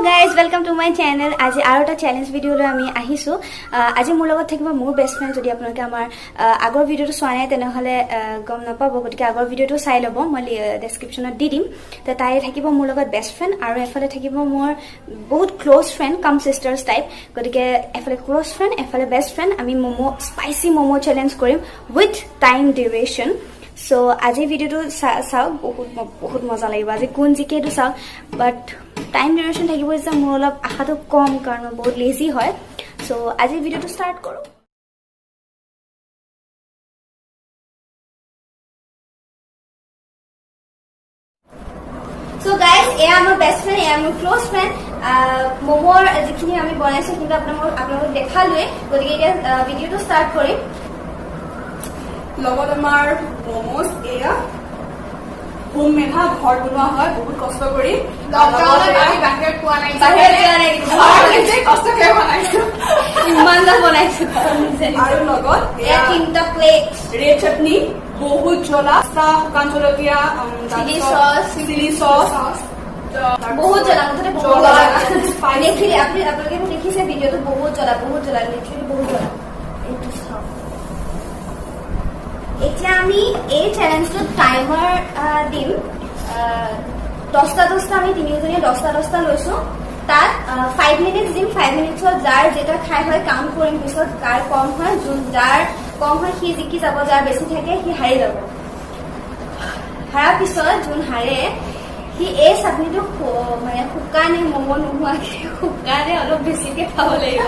Guys, welcome to my channel. আজি আৰু এটা চেলেঞ্জ ভিডিঅ'লৈ আমি আহিছোঁ। আজি মোৰ লগত থাকিব মোৰ বেষ্ট ফ্ৰেণ্ড। যদি আপোনালোকে আমাৰ আগৰ ভিডিঅ'টো চোৱা নাই, তেনেহ'লে গম নাপাব। গতিকে আগৰ ভিডিঅ'টো চাই ল'ব, মই ডেছক্ৰিপশ্যনত দি দিম। তো তাই থাকিব মোৰ লগত বেষ্ট ফ্ৰেণ্ড আৰু এফালে থাকিব মোৰ বহুত close friend cum sisters type. গতিকে এফালে ক্ল'জ ফ্ৰেণ্ড, এফালে বেষ্ট ফ্ৰেণ্ড। আমি ম'ম', স্পাইচি ম'ম' চেলেঞ্জ কৰিম উইথ টাইম ডিউৰেশ্যন। চ' আজিৰ ভিডিঅ'টো চাওক, বহুত বহুত মজা লাগিব। আজি কোন জিকে সেইটো চাওক। বাট টাইম ডিউৰেশ্যন থাকিব যে মোৰ অলপ আশাটো কম, কাৰণ মই বহুত লেজি হয়। চ' আজিৰ ভিডিঅ'টো ষ্টাৰ্ট কৰোঁ। চ' গাইজ, এয়া আমাৰ বেষ্ট ফ্ৰেণ্ড, এয়া মোৰ ক্ল'জ ফ্ৰেণ্ড। ম'মৰ যিখিনি আমি বনাইছোঁ, কিন্তু আপোনালোকক দেখালোৱে। গতিকে এতিয়া ভিডিঅ'টো ষ্টাৰ্ট কৰিম। লগত আমাৰ মম'জ, এয়া হোম মেড, ঘৰত বনোৱা হয় বহুত কষ্ট কৰি। লকডাউনত আমি বাহিৰত পোৱা নাই। বাহিৰত যোৱা নাই কিন্তু। ঘৰত নিজে কষ্টকে বনাইছো। ইমান বনাইছো ঘৰত নিজে। আৰু লগত এয়া তিনিটা প্লেট। ৰেড চাটনি, বহুত জ্বলা, চাহ, শুকান জলকীয়া, চিলি sauce. Chilli sauce. বহুত জ্বলা, মুঠতে বহুত জ্বলা, জ্বলা। Spicy। দেখিলে আপুনি, আপোনালোকে দেখিছে ভিডিঅ'টো, বহুত জ্বলা, বহুত জ্বলা, লিটাৰেলি বহুত জ্বলা। এইটো চাওক। এতিয়া আমি এই চেলেঞ্জটোত টাইমাৰ দিম। 10টা 10টা, আমি তিনিওজনীয়ে 10টা 10টা লৈছো। তাত 5 মিনিটছ দিম। 5 মিনিটছত যাৰ যেইটা খাই হয় কাউণ্ট কৰিম। পিছত কাৰ কম হয়, যোন যাৰ কম হয় সি জিকি যাব, যাৰ বেছি থাকে সি হাৰি যাব। হাৰাৰ পিছত যোন হাৰে সি এই চাটনিটো মানে শুকানে ম'ম' নোহোৱাকে শুকানে অলপ বেছিকে খাব লাগিব।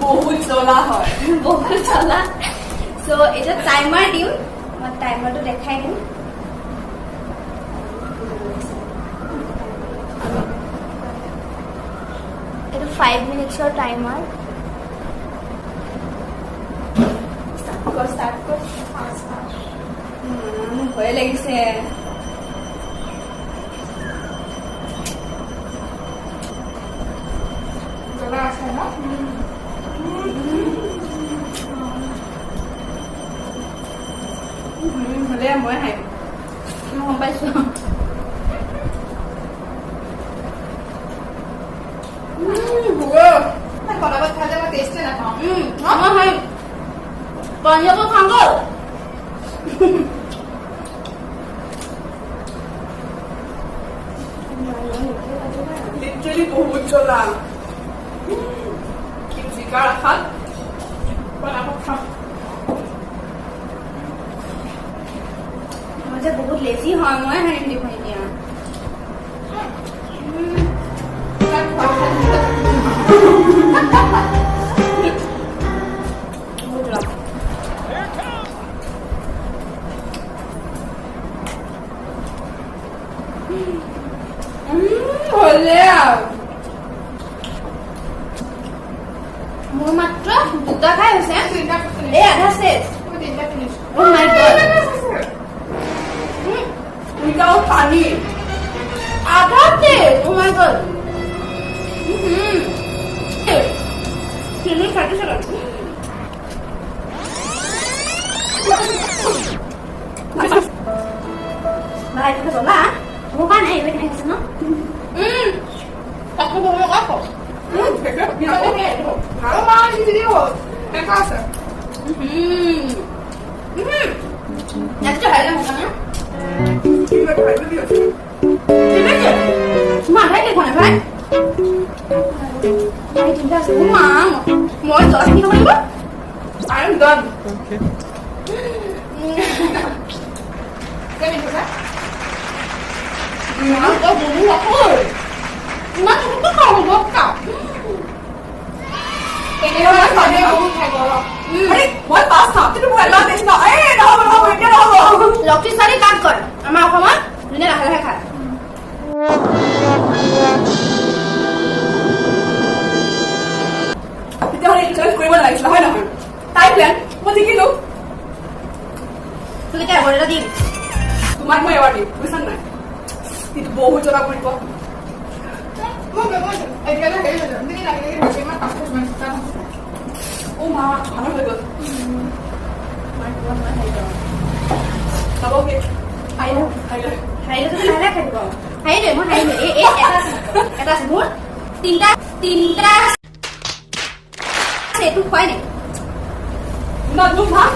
বহুত জ্বলা হয়। বহুত জ্বলা। চ' এতিয়া টাইমাৰ দিম, মই টাইমাৰটো দেখাই দিম। এইটো 5 মিনিটছৰ টাইমাৰ। ষ্টাৰ্ট কৰ, ষ্টাৰ্ট কৰ। মোৰ ভয়ে লাগিছে। জ্বলা আছে ন? হ'লে মই খাইম। মই গম পাইছো। পটাপট খালে মই টেষ্টে নাপাওঁ। মই সেই পঞ্জাৱত খাম গ'ল। লিটাৰেলি বহুত জ্বলা, কিন্তু জিকাৰ আশাত পটাপট খাম। মই যে বহুত লেজি হয়, মই হাৰিম দেখোন এতিয়া। তাত খোৱা খাই। বহুত জ্বলা। হ'লে আৰু মোৰ মাত্ৰ দুটা খাই হৈছে। তিনিটা। এই আধা শেষ। তিনিটা finish. Oh my God. Without পানী। আধা শেষ। Oh my God. তিনি 30 ছেকেণ্ড। ভাই, এইটো জ্বলা হ'ব পৰা নাই। এইবিলাক কেনেকে খাইছে ন? তাকো বহুত আকৌ আছে। ইয়াতকে হাৰিলে হ'ব না? ঠিক আছে, মই আধাই খোৱা নাই ভাই। ভাই, তিনিটা আছে। অ' মা, মই 10 মিনিট খাব লাগিব। I am done. কেনেকৈ কৈছা? ইমান তই বহুত আকৌ ইমান বহুত খাওঁ হ'ব। খাওঁ। তেনেহ'লে বহুত খাই গৰম। আৰে, মই পাঁচ খাম, কিন্তু মোৰ এডভান্টেজ ন। এই নহ'ব, নহ'ব, এতিয়া নহ'ব। লক্ষী ছোৱালী কাক কয় আমাৰ অসমত? যোনে লাহে লাহে খায়। তেতিয়াহ'লে এইটো চেলেঞ্জ কৰিব নালাগিছিলে, হয় নহয়? তাই প্লেন, মই জিকিলো। তোক এতিয়া এৱাৰ্ড এটা দিম। তোমাক মই এৱাৰ্ড দিম, বুজিছা নাই? কিন্তু বহুত জ্বলা কৰিব। মই এতিয়ালৈ হেৰি হৈ যাম। তুমি লাগি লাগি ধৰিছে, ইমান পাঁচ পাঁচ মান। অ' মা, ভালো হৈ গ'ল। মই মই হাৰি যাওঁ। হ'ব, অ'কে। হাৰিলো। হাৰিলে। হাৰিলে যদি লাহে লাহে খাই দিব। হাৰিলে, মই হাৰিলো। এই এটা আছে, এটা আছে মোৰ। তিনিটা তিনিটা আছে, এইটো খোৱাই নাই। ইমান ভাত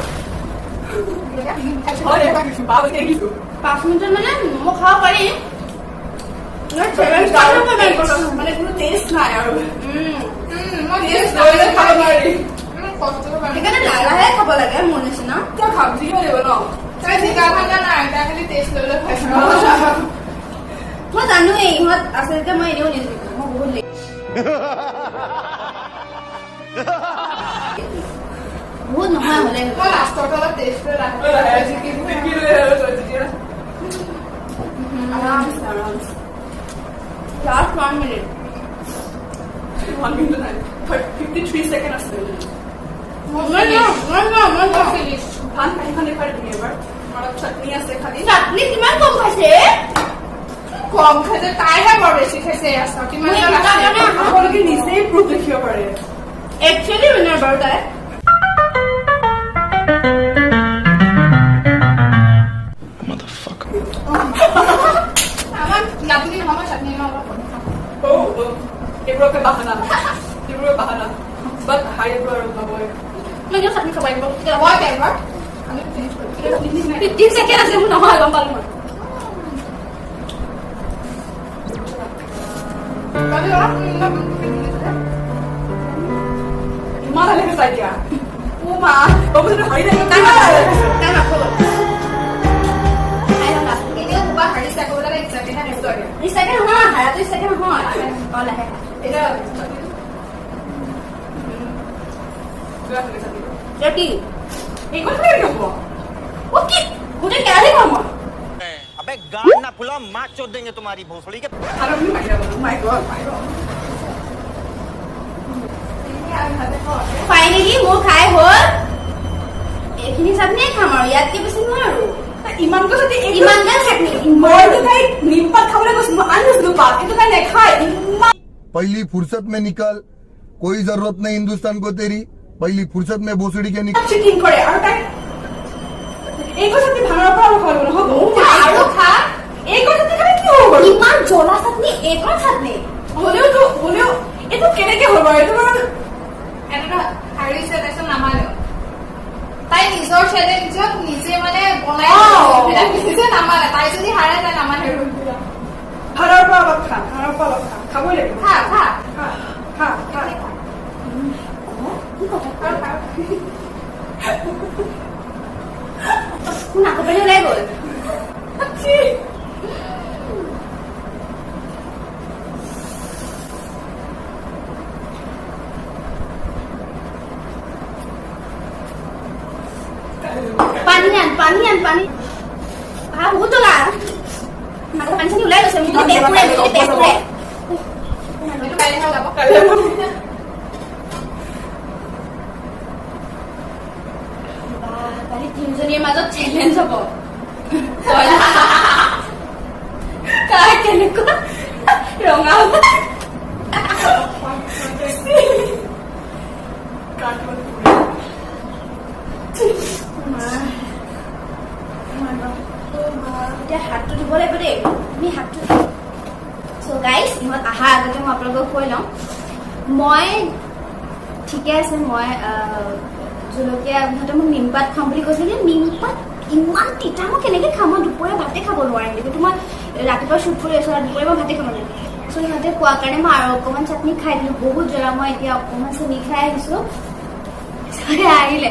হয় বাবা দেখিছো। 5 মিনিটত মানে ম'ম' খাব পাৰি। মানে কোনো টেষ্ট নাই আৰু। মই টেষ্ট লৈ লৈ খাব নোৱাৰি। ইমান কষ্ট পাম। সেইকাৰণে লাহে লাহে খাব লাগে মোৰ নিচিনা। কিয় খাম, জিকিব লাগিব ন। তাই জিকা ভাঙা নাই, তাই খালি টেষ্ট লৈ লৈ খাইছে। মই জানোৱেই ইহঁত আচলতে মই এনেও নিজিকো, মই বহুত late। বহুত নহয় হ'লে। মই লাষ্টত অলপ টেষ্ট লৈ লাহে লাহে জিকিম। জিকি লৈ আৰু তই যেতিয়া আৰামছে আৰামছে। Last one minute. One minute নাই, 53 ছেকেণ্ড আছে। মই যাওঁ, মই যাওঁ, মই যাওঁ। ফিনিছ। ভাত কাঁহীখন দেখুৱাই তুমি এবাৰ। অলপ চাটনি আছে খালি। চাটনি কিমান কম খাইছে? কম খাইছে, তাইহে বৰ বেছি খাইছে। এয়া চাওক কিমান মই গাল দুটা আছে। কাৰণে আপোনালোকে নিজেই প্ৰুফ দেখিব পাৰে। একচুৱেলি উইনাৰ বাৰু তাই। Motherfucker. আমাৰ নাটনি নহয়, মই চাটনি মই অলপ কম খাম। অ' এইবোৰকে বাহানা, এইবোৰৰ বাহানা, বাট হাৰিব আৰু পাবই। মই এনেও চাটনি খাব লাগিব। মই এবাৰ আমি ফিনিছ কৰিম। 15 ছেকেণ্ড আছে মোৰ, নহয়, গম পালো মই। তই অলপ ফিনিছ। ইমান লাহে খাইছা এতিয়া। অ' মা, অ' হাৰি থাকিব। তাই মাফ গ'ল। খাই লওঁ last। এনেও ক'ৰবাত হাৰিছে আকৌ বোলে ইচ্ছাকেহে হাৰিছে। ইচ্ছাকে নহয়, হাৰাটো ইচ্ছাকে নহয়। অ, লাহে খা। এতিয়া চাটনিটো। এতিয়া কি? এইখন কেনেকে হ'ব? অ, কি গোটেই কেৰাহী খাম মই। अबे गाल ना फुला, माँ चोद देंगे तुम्हारी भोसड़ी के। আৰু আমি মাৰি যাব। মাই গড, মাই গড। ফাইনেলি মোৰ খাই হ'ল। এইখিনি চাটনিয়ে খাম আৰু ইয়াতকে বেছি নোৱাৰো। ইমানকৈ যদি ইমান গাল চাটনি। মইতো তাইক নিমপাত খাবলৈ কৈছো, মই আনি থৈছিলো পাত, কিন্তু তাই নেখায় ইমান। पहली फुर्सत में निकल, कोई जरूरत नहीं हिंदुस्तान को तेरी। पहली फुर्सत में भोसड़ी के निकल। চিটিং কৰে আৰু তাই এইকণ চাটনি ভাঙাৰ পৰা আৰু খাব নহ'ব। আৰু খা। এইকণ চাটনি খালে কি হ'ব বাৰু? ইমান জ্বলা চাটনি, এইকণ চাটনি। হ'লেওতো, হ'লেও এইটো কেনেকে হ'ল বাৰু এইটো বাৰু? এনেকুৱা হাৰিছে, তাৰপিছত নামানেও। তাই নিজৰ চেলেঞ্জত নিজে মানে বনাই নিজে নামানে। তাই যদি হাৰে, তাই নামানে ৰুলবিলাক। ভাতৰ পৰা অলপ খা, ভাতৰ পৰা অলপ খা, খাবই লাগিব। খা খা। খা খা খা। কি কথা? আৰু খা। মোৰ নাকৰ পানী ওলাই গ'ল। চি। পানী আন, পানী আন, পানী। ভাত বহুত জ্বলা, নাকৰ পানী চানী ওলাই গৈছে। মোৰ পেট পুৰে, মোৰ পেট পুৰে। এইটো কাইলৈহে ওলাব। কাইলৈ। বাহ, কালি তিনিজনীৰ মাজত চেলেঞ্জ হ'ব, কাৰ কেনেকুৱা ৰঙা হ'ব। কাটিব পুৰে। মা, এতিয়া হাতটো ধুব লাগিব দেই, তুমি হাতটো। চ' গাইজ, ইহঁত অহাৰ আগতে মই আপোনালোকক কৈ লওঁ, মই ঠিকে আছে। মই জলকীয়া, ইহঁতে মোক নিমপাত খাম বুলি কৈছে, কিন্তু নিমপাত ইমান তিতা মই কেনেকৈ খাম? মই দুপৰীয়া ভাতে খাব নোৱাৰিম। কিন্তু মই ৰাতিপুৱা শ্বুট কৰি আছোঁ আৰু দুপৰীয়া মই ভাতে খাব নোৱাৰিম। চ' সিহঁতে কোৱাৰ কাৰণে মই আৰু অকণমান চাটনি খাই দিলোঁ। বহুত জ্বলা। মই এতিয়া অকণমান চেনি খাই আহিছোঁ। আহিলে।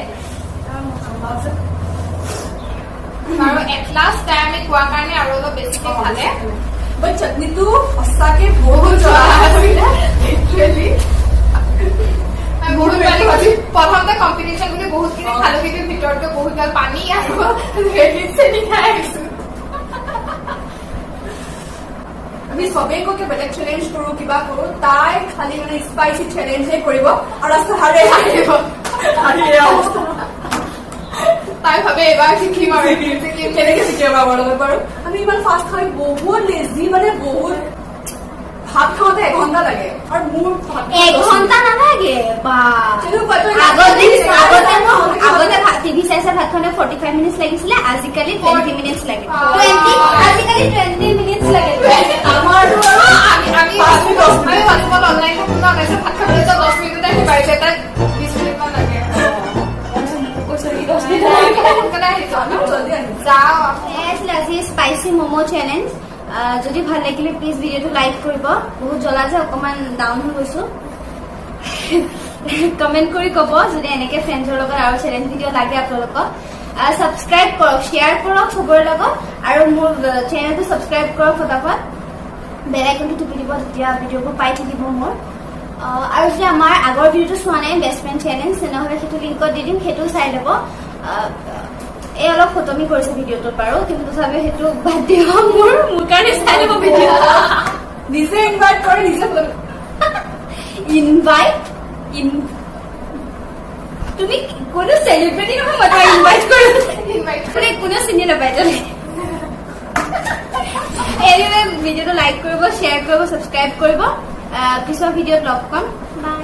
আৰু এট লাষ্ট তাই আমি কোৱাৰ কাৰণে আৰু অলপ বেছিকে খালে। বাট চাটনিটো সঁচাকে বহুত জ্বলা আছিলে লিটাৰেলি। আমি বহুত পানী খাইছো। প্ৰথমতে কম্পিটিশ্যন বুলি বহুতখিনি খালো, কিন্তু ভিতৰত গৈ বহুত গাল পানী আৰু হেৰি চেনি খাই আহিছো। আমি চবেই কওঁ বেলেগ চেলেঞ্জ কৰো, কিবা কৰো, তাই খালি মানে স্পাইচি চেলেঞ্জহে কৰিব আৰু ৰাস্তা হাৰে হাৰিব, হাৰিয়ে অৱস্থা। তাই ভাবে এইবাৰ শিকিম আৰু শিকিম। কেনেকে শিকিব আমাৰ লগত বাৰু? আমি ইমান ফাষ্ট খাই বহুত লেজি, মানে বহুত ভাত খাওঁতে এঘন্টা লাগে আৰু মোৰ ভাত এঘন্টা নালাগে বা। তেনেকুৱা তই আগতে আগতে মই আগতে টিভি চাই চাই ভাত খাওঁতে 45 মিনিটছ লাগিছিলে, আজিকালি 20 মিনিটছ লাগে। 20, আজিকালি 20 মিনিটছ লাগে। আমাৰতো আৰু আমি আমি পাঁচ মিনিট, 10 মিনিট। আমি হোৱাটছএপত অনলাইন ম'ম' চেলেঞ্জ। যদি ভাল লাগিলে প্লিজ ভিডিঅ'টো লাইক কৰিব। বহুত জ্বলা যে, অকণমান ডাউন হৈ গৈছোঁ। কমেণ্ট কৰি ক'ব যদি এনেকে ফ্ৰেণ্ডছৰ লগত আৰু চেলেঞ্জ ভিডিঅ' লাগে আপোনালোকক। ছাবস্ক্ৰাইব কৰক, শ্বেয়াৰ কৰক চবৰে লগত আৰু মোৰ চেনেলটো ছাবস্ক্ৰাইব কৰক ফটাফট। বেল আইকনটো টিপি দিব, তেতিয়া ভিডিঅ'বোৰ পাই থাকিব মোৰ। আৰু যদি আমাৰ আগৰ ভিডিঅ'টো চোৱা নাই, বেষ্ট ফ্ৰেণ্ড চেলেঞ্জ, তেনেহ'লে সেইটো লিংকত দি দিম, সেইটোও চাই ল'ব। এই অলপ ফটুৱামি কৰিছে ভিডিঅ'টোত বাৰু, কিন্তু তথাপিও সেইটো বাদ দিব, মোৰ কাৰণে চাই ল'ব ভিডিঅ'। নিজে ইনভাইট কৰে, নিজে। ইনভাইট ইন, তুমি কোনো চেলিব্ৰিটি নহয়, মই তোমাক ইনভাইট কৰিম। ইনভাইট। মানে কোনেও চিনি নাপায় তেনে। এনিৱে, ভিডিঅ'টো লাইক কৰিব, শ্বেয়াৰ কৰিব, ছাবস্ক্ৰাইব কৰিব। পিছৰ ভিডিঅ'ত লগ পাম। বাই।